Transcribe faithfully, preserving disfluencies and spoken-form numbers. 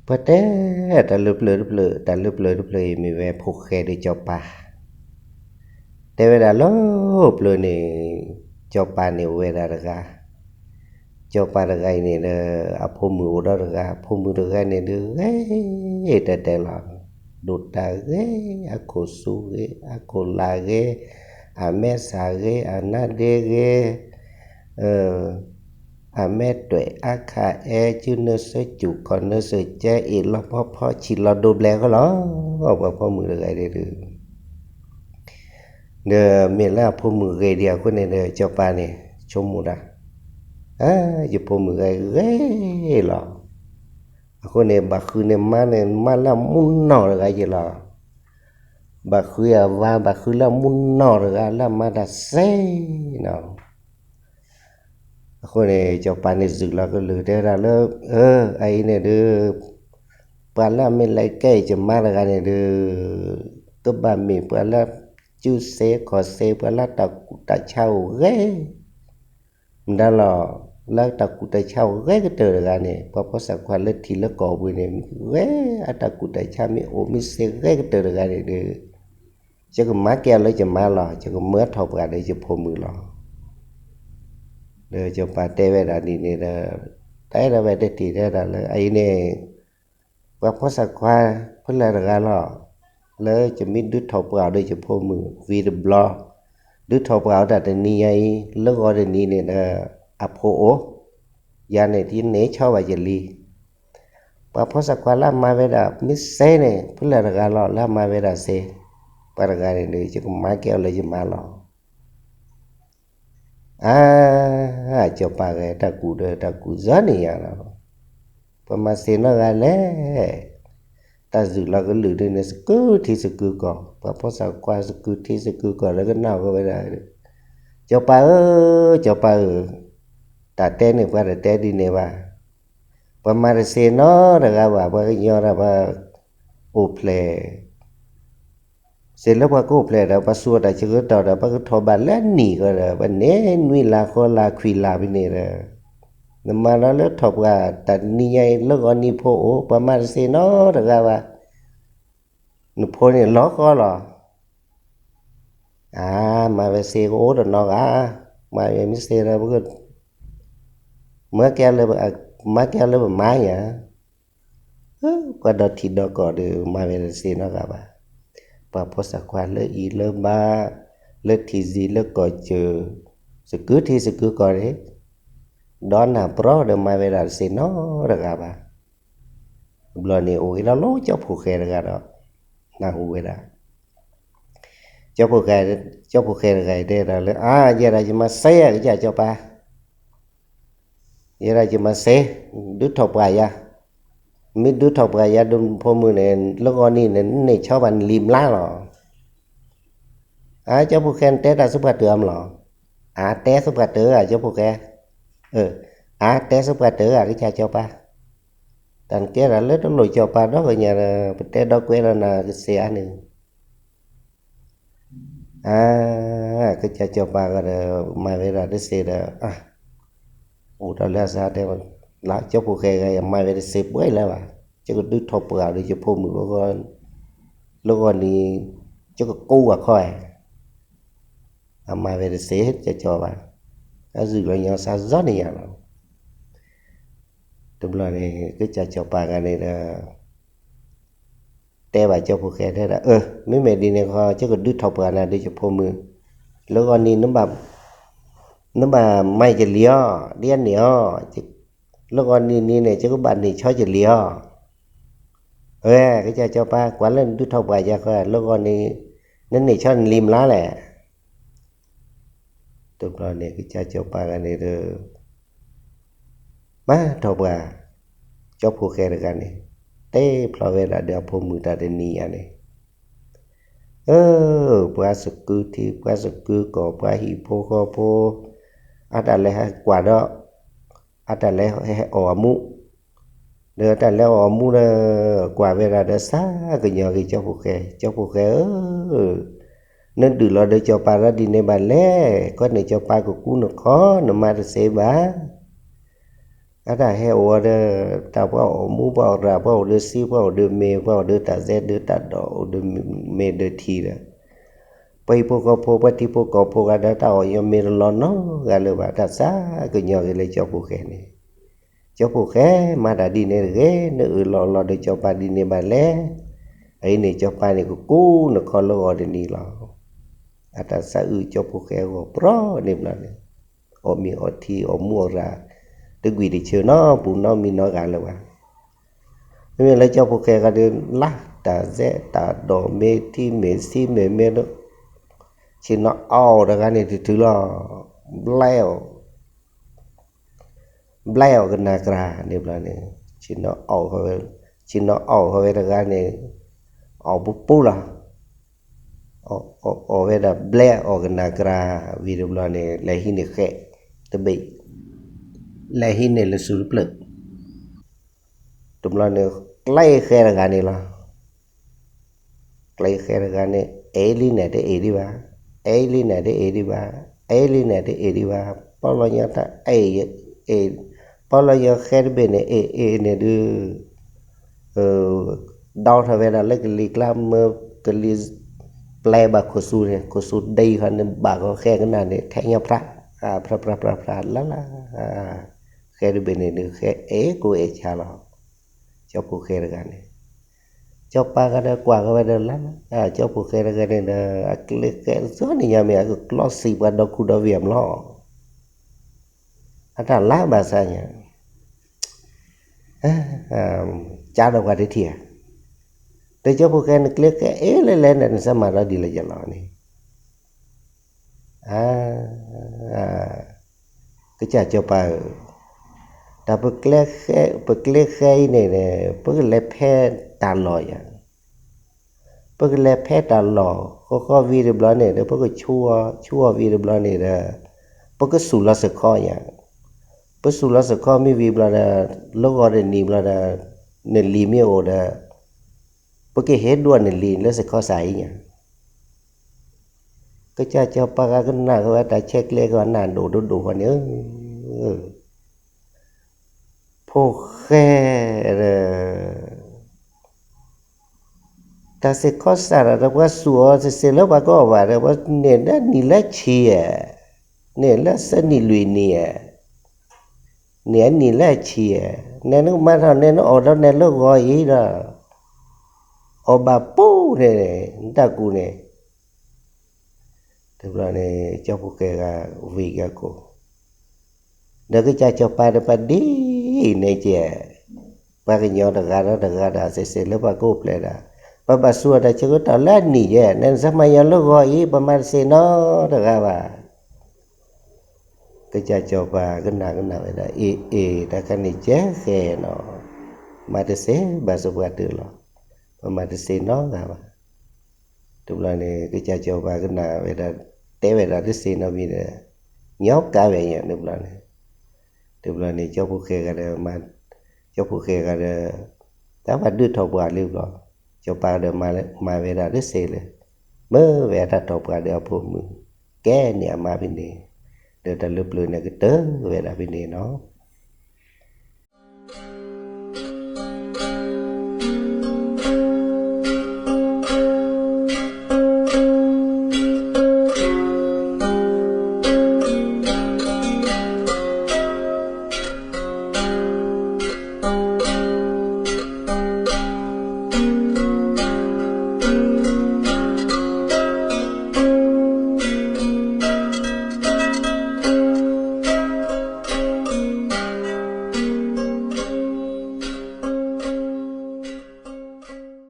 Pawtae, taqleu pleuq deuq pleuq, taqleu pleuq deuq pleuq-iq miqbae poqkhaeq deuq cawba. Tae bae daq lor-eu pleuq ni, cawba ni of-aer daq deuq gar, cawba deuq gar-iq ni deuq, aqpoq muiq of dawr deuq gar, aqpoq muiq deuq gar ni deuq ghae taev taev lawq. Dovtav ghae, arkhof sur ghae, arkhof lav ghae, aqmaer saq ghae, aqnar daer ghae, aqmaer toeq, arkaq aer, jir neur seur cuf, kawq neur seur caer, iq law pawr pawr, ciq law dov blae khoer lawq. Aqpoq muiq deuq ghae deuq, deuq maeqlar aqpoq muiq ghae deuq-aq khoer ni deuq cawba ni cawmuiq daq. Aqpoq muiq ghae ghae lawq. Aqkhoer ni baqkhuiq ni mar ni mar lar mur nawq deuq gar jeq lawq. Baqkhuiq-aq va, baqkhuiq lar mur nawq deuq gar lar mar daq saer nawq. Aqkhoer ni cawba ni zuiq law keuv luiq tae daq lar-eu, aqir nae deuq, pavlar maerlaer kaer-iq jeq mar deuq gar ni deuq, keurbaq miq pavlar, cursar kawqsar pavlar tafkuv tafcar of ghae. Mqdar lawq, lar tafkuv tafcar of ghae geur teuq deuq gar ni, pavpawr saqkawq lar tiq lar kawv bui ni, ghae, ar tafkuv tafcar mir of mir ser ghae geur teuq deuq gar ni deuq, cawq keuq mar kaer lar jeq mar lawq, cawq keuq meuq-ar tawq paq deuq jeq poq muiq lawq. Deuq cawba tae bae daq ni ni deuq, taef-aer daq bae tae tiq tae daq lar-eu aqir nae, pavpawr saqkawq-a, khoerlae deuq gar lawq, lar-eu jeq mir duir tawq paq deuq jeq poq muiq vi deuq blawr, duir tawq paq-awr taq deuq ni ya-ir, lar ghaw deuq ni ni deuq, aqpoq or, ya nae tir naeq-aer cawr baq jeq li. Pavpawr saqkawq lar ma bae daq mir saer nae, khoerlae deuq gar lawq lar ma bae daq ser, pav deuq gar ni deuq cawq keuq mar kaer lar jeq mar lawq. Aq, cawba ghae taqkuv deuq taqkuv zanr ni ya lawq. Pavma ser nawr ghaq laer, taf zuiq law keuv luiq deuq nae saqkuir tir saqkuir kawq, pavpawr saqkawq saqkuir tir saqkuir kawq laer keuv nar-awq ghae bae daq, cawba-eu, cawba-euq, taf taer nae pav taf taer dui nae ba, pavma taq ser nawr daq ghaq baq pav keuv nyaw daq pav of plaeq ser lar pav keuv of plaeq daq pav sur-eu taf caer keuv tawq daq pav keuv tawq baq laer niq ghae daq pav naeq nuir la khawr la kuiq la bi nae daq, nuima lar lar tawq paq taf ni ya-ir lar ghaw ni poq or pavma taq ser nawr daq ghaq baq, nuqpaw ni lawr khawr lawq. Aq, ma bae ser ghae or dawq nawr ghaq, ma bae mir ser lar pav keuv, mar kaer lar, mar kaer lar baqmar nya. Pav dawq tiq dawq kawq deuq ma bae taq ser nawr ghaq baq, pavpawr saqkawq lar ir lar bar, lar tiq zir lar kawv ceuq, saqkuir tir saqkuir kawq le, dawr naq pawr deuq ma bae taq ser nawr daq ghaq baq. Blawq ni of-ir lar lor cawrpoq khaeq deuq ghaq dawq, naqhu ghae daq, cawrpoq khaeq, cawrpoq khaeq deuq ghaq tae daq lar, aq, ya daq jeq ma saer-a, keuv cawba, ya daq jeq ma saer, duir tawq paq ya, mir duir tawq paq ya dov paw muiq nae, lar ghaw ni nae naeq cawr baq li mlar lawq. Aq, cawrpoq khaeq taer taf sar paq teuq-a mlawq. Aq, taer sar paq teuq-aq cawrpoq khaeq, aq, taer sar paq teuq-aq keuv cawba, taf nae kaer daq lar dawr loq cawba dawr ghae nya, pataer dawr kaer lar na keuv ser-ar ni. Aq, keuv cawba ghae daq ma bae taq daer ser daq, aq, of tawq lar sar tae, lar cawrpoq khaeq ghae ma bae taq ser pov-ir lar baq, cawrkeuv duir tawq paq-aq deuq jeq paw muiq lar ghaw ni, cawrkeuv kov ghaq kawr-aer, aqma bae taq ser cawba, arzuiq lawnymr sar zanr ni ya lawq. Teublawq ni keuv cawba ghae ni daq, taev baq cawrpoq khaeq tae daq, mirmaeq dui nae kawr cawrkeuv duir tawq paq na deuq jeq paw muiq, lar ghaw ni nmr baq maiq jeq li-awr, dir-ar naeq-awr, lar ghaw ni ni nae cawrkeuv baq naeq cawr jeq li-awr. Aer, keuv cawba kawr lar duir tawq paq ya kawr lar ghaw ni, naeq naeq cawr li mlar laer. Teublawq ni keuv cawba ghae ni daq, mar tawq paq, cawrpoq khaeq deuq ghae ni, taev plawr ghae daq deuq paw muiq taf deuq ni ya ni, pov-ar saqkuir tir, pov-ar saqkuir kawq, pov-ar hiq paw khawr paw, artaf laer haer kawq dawr, artaf laer haer awq aqmur, deuq artaf laer awq aqmur deuq kawq bae daq deuq sar guiqnyanq ghae cawrpoq khaeq, cawrpoq khaeq-eu, nuir duiq law deuq cawba lar dui nae baq laer, kawr naeq cawba keuv kur nuikhanr nuima taq ser baq. Artaq hae of-awr deuq, taq par awq mur par awq raq par awq deuv sir par awq deuv me par awq deuv taf zaer deuv taf dawq awq deuv me deuv tiq deuq, par ir pov kawv pov par tir pov kawv pov gha deuq taf awq yawme law nawr gha leu baq taq sar keuv nyaw ghae laer cawv pov khaer ni. Cawv pov khaer ma taq div nae ghae nae uiq lawq lawq deuq cawv pov div nae baq laer, aqyuif nae cawv pov nae kuv kur nae kawv lawr ghawq deuq ni lawq. Artaq sar uiq cawv pov khaer ghawq pov ni blan nae, awq miq awq tir awq mur awq raq, deuv guiq deuq ceuq nawr buq nawr mi nawr ghaq leu baq. Maqmya laer cawv pov khaer gha deuq lar taf zaer taf dawq me tir maeq sir maeq mae deuq, ciqnawv awq taq gha nae tuiq tuiq lawq, blaer awq blaer awq gaqnav gaqra ni blan nae, ciqnawv awq haw-aer taq gha nae, awq purpur lawq, awq ghae daq blaer awq gaqnav gaqra, vi deuq blan nae laer hir nae khaer, teubeq laer hir nae lawr sur lawr pleuf, deuq blan nae, klaer khaer taq gha nae lawq. Klaer khaer taq gha nae, aer lir naeq daef eq lir baq, aer lir naeq daef eq lir baq, aer lir naeq daef eq lir baq, pawrlawr nya taq aer, pawrlawr nya khaer teubeq nae eq eq naeq dui, dawr taq bae daq laer kali klar meuq kali, blaer baq khof sur nae khof sur dae khawf nae baq khawf khaer gaqnav nae taer nya plar, plar plar plar plar lar lar, khaer teubeq nae dui khaer aer kov aer ca lawq. Cawv pov khaer taq gha nae, cawv pov gha daq kawv gha bae daq lar, cawv pov khaer taq gha nae daq aqli khaer zawr ni nya mae aqgeu lawr siq baq dawq kur dawq viq mq lawr. Artaq lar baq sar nya, cav dawq gha daef tiq-aq, deuq cawv pov khaer nae kler khaer aer laer laer nae nuisar ma dawr diq laer jav lawq ni. Keucaf cawv pov-euq, taq peuq kler khaer ir nae nae peuq laer paer taq lawq ya, peuq laer paer taq lawq khawf khawf vi deuq blan nae deuq peuq cur-awr cur-awr vi deuq blan nae deuq, peuq keuv suq lawr sheuq kawr ya, peuq suq lawr sheuq kawr mir vi blan daq, lawrghaw deuq ni blan daq, naeq li mir-euq daq, peuq keuv her dov-awr naeq li lawr sheuq kawr shaq ir nya. Keucaf cawv pov gha gaqnav heu-aer taf caer kler keuv-a nav dof dof dof haw nae-eu, pov khaer-eu, taf sheuq kawr shaq daq daq pov gha suq-awr sheuq sheuq lawr pov gawr-awq baq daq pov naeq nar niq laer ciq-aer, naeq laer sar niq loeq ni-aer, naeq-aer niq laer ciq-aer nae nmr ma taq nae nmr awq dawr nae lawrghaw ir daq, awq baq pov nae, nmr taq kuv nae, teu blan nae cawv pov khaer gha, viq gha kov, daq keucaf cawv pov deuq pov diq nae jaeq, pov gaqnyaw daq gha dawr daq gha daq sheuq sheuq lawr pov gawr-eu plaeq daq, pov baq sur-awq daq caer gawr taf laer niq jaeq nae nuisar ma ya lawrghaw ir pov ma taqseq nawr daq gha baq. Keucaf cawv pov gaqnav gaqnav-aer daq eq eq daq kar nae caer khaer nawq, ma taqseq baq sar pov deuq lawq, pov ma taqseq nawr gha baq. Teu blan nae keucaf cawv pov gaqnav-aer daq taef-aer daq taqseq nawq bi nae, nyawr kav bae nya teu blan nae, teu blan nae cawv pov khaer gha daq, cawv pov khaer gha daq, taq pov dui tawq pov-a le blan, cawv pov daq ma bae daq taqseq le, meuq bae daq tawq pov deuq aqpov muiq kaer naeq aqma bi nae, deuq taqleu pleuq nae keuv teu bae daq bi nae nawr,